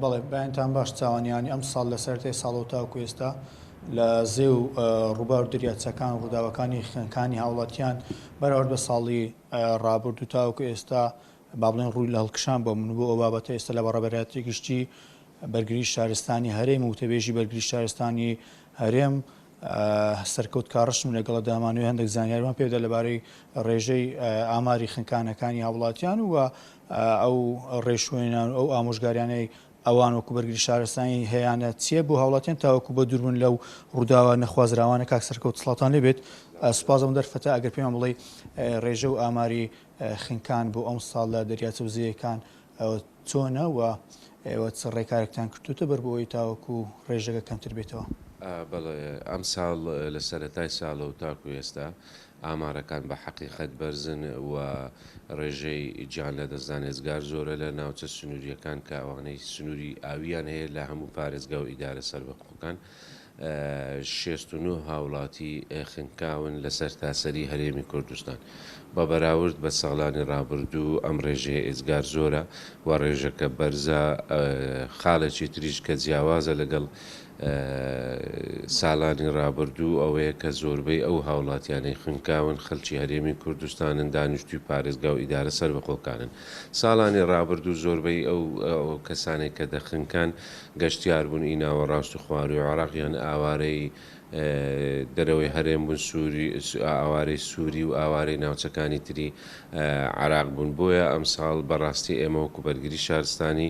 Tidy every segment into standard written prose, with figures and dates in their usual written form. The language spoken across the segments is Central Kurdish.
بەڵێ بەیانتان باش چاوانیانی ئەمساڵ لە سەرەتای ساڵەوە تاوەکو ئێستا لە زێ و ڕووبار و دەریاچەکان و ڕووداوەکانی خنکانی هاوڵاتیان بەراورد بە ساڵی ڕابردوو تاوەکو ئێستا با بڵێن ڕووی لە هەڵکشان بۆ من بۆ ئەو بابەتە ئێستا لە بەڕێوەبەرایەتی گشتی بەرگری شارستانی هەرێم و وتەبێژی بەرگری شارستانی هەرێم سەرکەوت کاڕشم لەگەڵە دامانەوەی هەندێک زانیاریمان پێ بدە لەبارەی ڕێژەی ئاماری خنکانەکانی هاوڵاتیان و ئەو ڕێشوێنان و ئەو ئامۆژگاریانەی ئەوان وەکو بەرگری شارستانی هەیانە چییە بۆ هاوڵاتیان تاوەکو بە دووربن لەو ڕووداوە نەخوازراوانە. کاک سەرکەوت سڵاوتان لێبێت، سوپاس ئەم دەرفەتە ئەگەر پێمان بڵێی ڕێژە و ئاماری خنکان بۆ ئەمساڵ لە دەریاچە و زێیەکان چۆنە و ئێوە چ ڕێکارێکتان کردووەتە بەر بۆ ئەوەی تاوەکو ڕێژەکە کەمتر بێتەوە؟ بەڵێ ئەمساڵ لە سەرەتای ساڵەوە تاکو ئێستا ئامارەکان بە حەقیقەت بەرزن و ڕێژەی گیان لەدەستدان ئێجگار زۆرە لە ناوچە سنوورییەکان کە ئەوانەی سنووری ئاوییان هەیە لە هەموو پارێزگا و ئیدارە سەربەخۆکان 69 هاوڵاتی خنکاون لە سەرتاسەری هەرێمی کوردستان. بە بەراورد بە ساڵانی ڕابردوو ئەم ڕێژەیە ئێجگار زۆرە و ڕێژەکە بەرزە، خاڵێکی تریش کە جیاوازە لەگەڵ ساڵانی ڕابردوو ئەوەیە کە زۆربەی ئەو هاوڵاتیانەی خنکاون خەڵکی هەرێمی کوردستانن، دانیشتووی پارێزگا و ئیدارە سەربەخۆکانن. ساڵانی ڕابردوو زۆربەی ئەو کەسانەی کە دەخنکان گەشتیار بوون ئی ناوەڕاست و خوارووی عێراق یان ئاوارەی دەرەوەی هەرێم بوون سوری ئاوارەی سوری و ئاوارەی ناوچەکانی تری عێراق بوون بۆیە ئەمساڵ بەڕاستی ئێمە وەکو بەرگری شارستانی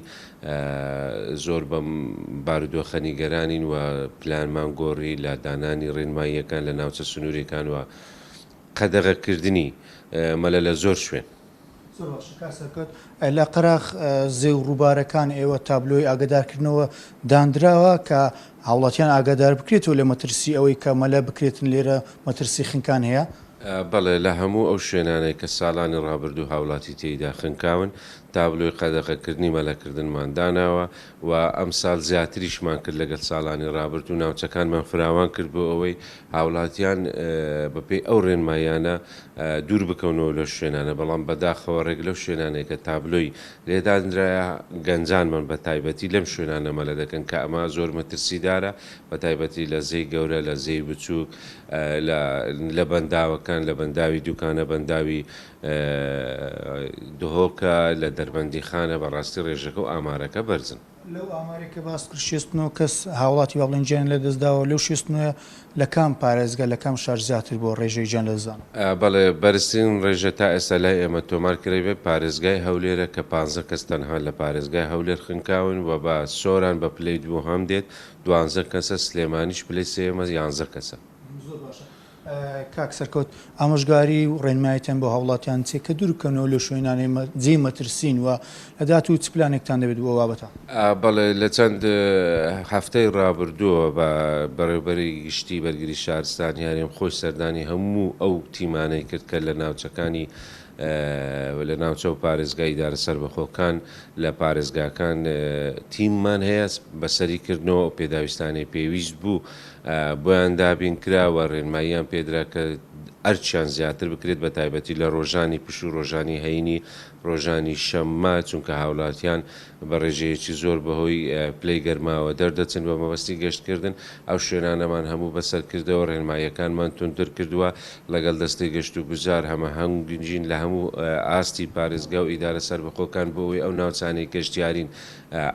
زۆر بەم بارودۆخە نیگەرانین و پلانمان گۆڕی لە دانانی ڕێنماییەکان لە ناوچە سنووریەکان و قەدەغەکردنی مەلە لە زۆر شوێن. زۆر باشە کاک سەرکەوت، لە قەراخ زێ و ڕووبارەکان ئێوە تابلۆی ئاگادارکردنەوە داندراوە کە هاوڵاتیان ئاگادار بکرێتەوە لە مەترسی ئەوەی کە مەلە بکرێتن لێرە مەترسی خنکان هەیە؟ بەڵێ، لە هەموو ئەو شوێنانەی کە ساڵانی ڕابردوو هاوڵاتی تێیدا خنکاون، تابلۆی قەدەغەکردنی مەلەکردنمان داناوە و ئەمساڵ زیاتریشمان کرد لەگەڵ ساڵانی ڕابردوو، ناوچەکانمان فراوان کرد بۆ ئەوەی هاوڵاتیان بەپێی ئەو ڕێنماییانە دوور بکەونەوە لەو شوێنانە، بەڵام بەداخەوە ڕێک لەو شوێنانەی کە تابلۆی لێدانرایە گەنجانمان بە تایبەتی لەم شوێنانە مەلە دەکەن کە ئەمە زۆر مەترسیدارە بە تایبەتی لە زێی گەورە لە زێی بچووک لە لە بەنداوەکان لە بەنداوی دوکانە بەنداوی دهۆکە لە دەربەندیخانە بەڕاستی ڕێژەکە و ئامارەکە بەرزن. لەو ئامارەی کە باست کرد 69 کەس هاوڵاتی با بڵێین گیانیان لەدەست داوە، لەو 69 ە لە کام پارێزگا لە کام شار زیاتر بووە ڕێژەی گیان لەدەستدان؟ بەڵێ بەرزترین ڕێژە تا ئێستا لای ئێمە تۆمار کرابێت پارێزگای هەولێرە کە پانزە کەس تەنها لە پارێزگای هەولێر خنکاون و بە سۆران بە پلەی دووهەم دێت دوانزە کەسە، سلێمانیش پلەی سێیەمە یانزە کەسە. زۆر باشە کاک سەرکەوت ئامۆژگاری و ڕێنماییتان بۆ هاوڵاتیان چیە کە دوور بکەونەوە لەو شوێنانەی جێی مەترسین و لە داهاتوو چ پلانێکتان دەبێت بۆ ئەو بابەتە؟ بەڵێ لە چەند هەفتەی ڕابردووەوە بە بەڕێوبەری گشتی بەرگری شارستانی هەرێم خۆی سەردانی هەموو ئەو تیمانەی کرد کە لە ناوچەکانی لە ناوچە و پارێزگا ئیدارە سەربەخۆکان لە پارێزگاکان تیممان هەیە بەسەری کردنەوە ئەو پێداویستانەی پێویست بوو بۆیان دابین کرا و ڕێنماییان پێدرا کە ئەرکیان زیاتر بکرێت بە تایبەتی لە ڕۆژانی پشوو ڕۆژانی هەینی ڕۆژانی شەممە چونکە هاوڵاتیان بە ڕێژەیەکی زۆر بەهۆی پلەی گەرماوە دەردەچن بە مەبەستی گەشتکردن، ئەو شوێنانەمان هەموو بەسەرکردەوە، ڕێنماییەکانمان توندتر کردووە، لەگەڵ دەستەی گەشتوگوزار هەماهەنگین لە هەموو ئاستی پارێزگا و ئیدارە سەربەخۆکان بۆ ئەوەی ئەو ناوچانەی گەشتیارین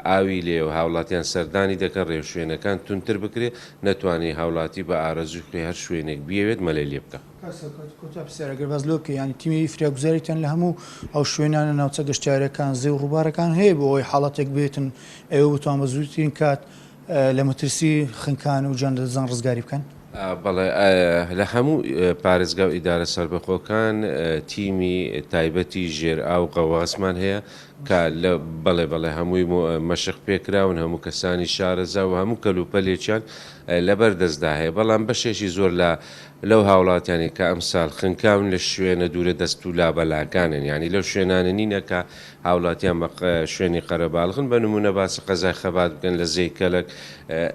ئاوی لێیە و هاوڵاتیان سەردانی دەکەن ڕێوشوێنەکان توندتر بکرێت، نەتوانێت هاوڵاتی بە ئارەزووی خۆی هەر شوێنێک بیەوێت مەلەی لێ بکا. کاک سەرکەوت کۆتا پرسیار ئەگەر باس لەوە بکەی یانی تیمی فریاگوزاریتان لە هەموو ئەو شوێنانە ناوچە گەشتیاریەکان زێ و ڕووبارەکان هەیە بۆ ئەوەی حاڵەتێک بێتن ئێوە بتوان بە زووترین کات لە مەترسی خنکان و گیان لەدەستدان ڕزگاری بکەن؟ بەڵێ لە هەموو پارێزگا و ئیدارە سەربەخۆکان تیمی تایبەتی ژێرئاو غەواسمان هەیە کە لە بەڵێ بەڵێ هەمووی مەشق پێکراون هەموو کەسانی شارەزا و هەموو کەلوپەلێکیان لەبەر دەستدا هەیە بەڵام بەشێکی زۆر لە لەو هاوڵاتیانەی کە ئەمساڵ خنکاون لە شوێنە دوورە دەست و لابەلاکانن یانی لەو شوێنانە نینە کە هاوڵاتیان بە شوێنی قەرەباڵغن بە نموونە باسی قەزای خەبات بکەن لە زێی کەلەک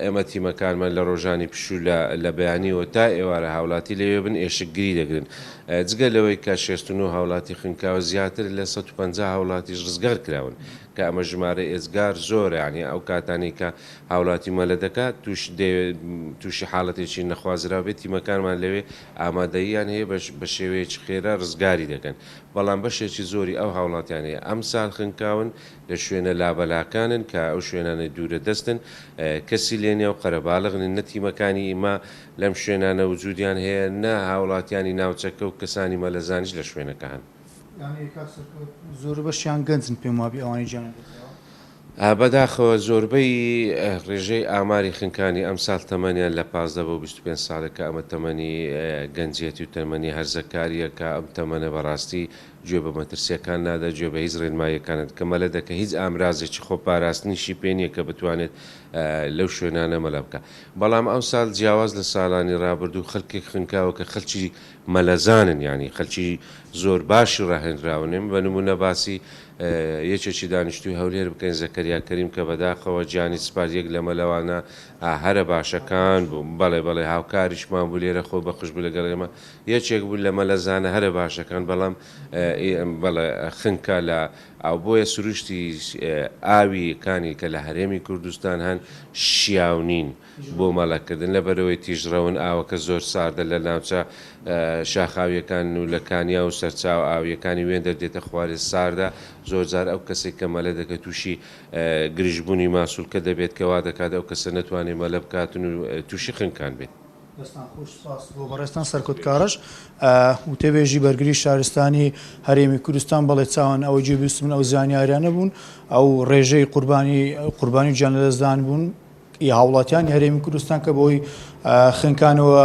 ئێمە تیمەکانمان لە ڕۆژانی پشوو لە لە بەیانیەوە تا ئێوارە هاوڵاتی لەوێ بن ئێشکگری دەگرن. جگە لەوەی کە 69 هاوڵاتی خنکاوە زیاتر لە 150 هاوڵاتیش ڕزگار کراون کە ئەمە ژمارە ئێجگار زۆرە یانی ئەو کاتانەی کە هاوڵاتی مەلە دەکات توش توشی حاڵەتێکی نەخوازراو بێت تیمەکانمان لەوێ ئامادەییان هەیە بە شێوەیەکی خێرا ڕزگاری دەکەن بەڵام بەشێکی زۆری ئەو هاوڵاتیانەی ئەمساڵ خنکاون لە شوێنە لابەلاکانن کە ئەو شوێنانەی دوورە دەستن کەسی لێ نیە و قەرەباڵغ نین نە تیمەکانی ئیمە لەم شوێنانە وجودیان هەیە نە هاوڵاتیانی ناوچەکە و کەسانی مەلەزانیش لە شوێنەکە هەن. یانی کاک سەرکەوت زۆربەشیان گەنجن پێم وابی ئەوانەی گیانیان لەدەستداوە. بەداخەوە زۆربەی ڕێژەی ئاماری خنکانی ئەمساڵ تەمەنیان لە 15 بۆ 25 ساڵە کە ئەمە تەمەنی گەنجیەتی و تەمەنی هەرزەکاریە کە ئەم تەمەنە بەڕاستی گوێ بە مەترسیەکان نادا گوێ بە هیچ ڕێنماییەکان نادا کە مەلە دەکە هیچ ئامرازێکی خۆپاراستنیشی پێ نیە کە بتوانێت لەو شوێنانە مەلە بکا بەڵام ئەمساڵ جیاواز لە ساڵانی ڕابردوو خەلکێک خنکاوە کە خەلکی مەلەزانن یانی خەلکی زۆر باشی ڕاهێنراون ئێمە بە نمونە باسی یەکێکی دانیشتووی هەولێر بکەین زەکەریا کەریم کە بەداخەوە گیانی سپارد یەک لە مەلەوانە هەرە باشەکان بوو بەڵێ بەڵێ هاوکاریشمان بوو لێرە خۆ بەخش بوو لەگەڵ ئێمە یەکێک بوو لە مەلەزانە هەرە باشەکان بەڵام بەڵێ خنکا لە ئاو بۆیە سروشتی ئاوی کانی کە لە هەرێمی کوردستان هەن شیاو نین. بۆ مەلەکردن لەبەرئەوەی تیژڕەون ئاوەکە زۆر ساردە لە ناوچە شاخاویەکان و لە کانیاو و سەرچاوە ئاویەکانی وێندەر دێتە خوارێ ساردە زۆر جار ئەو کەسەی کە مەلە دەکە توشی گرژبونی ماسولکە دەبێت کە وا دەکات ئەو کەسە نەتوانێت مەلە بکاتن و توشی خنکان بێت. دەستان خۆش سپاس بۆ بەڕێزتان سەرکەوت کارەش وتەبێژی بەرگری شارستانی هەرێمی کوردستان بەڵێ چاوان ئەوەی جێ بیستم ئەو زانیاریانە بوون ئەو ڕێژەی قوربانی قوربانی گیان لەدەستدان بوون ی هاوڵاتیانی هەرێمی کوردستان کە بەهۆی خنکانەوە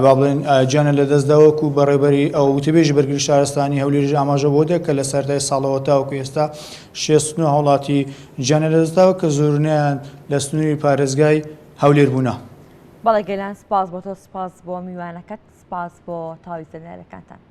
با بڵێن گیانیان لەدەستدا وەکو بەڕێوبەری ئەو وتەبێژی بەرگری شارستانی هەولێریش ئاماژە بۆ دەکات کە لە سەرەتای ساڵەوە تاوەکو ئێستا 69 هاوڵاتی گیانیان لەدەستداوە کە زۆرینەیان لە سنووری پارێزگای هەولێر بوونە. بەڵێ گەلان سپاس بۆ تۆ سپاس بۆ میوانەکەت سپاس بۆ تەواوی زانیاریەکانتان.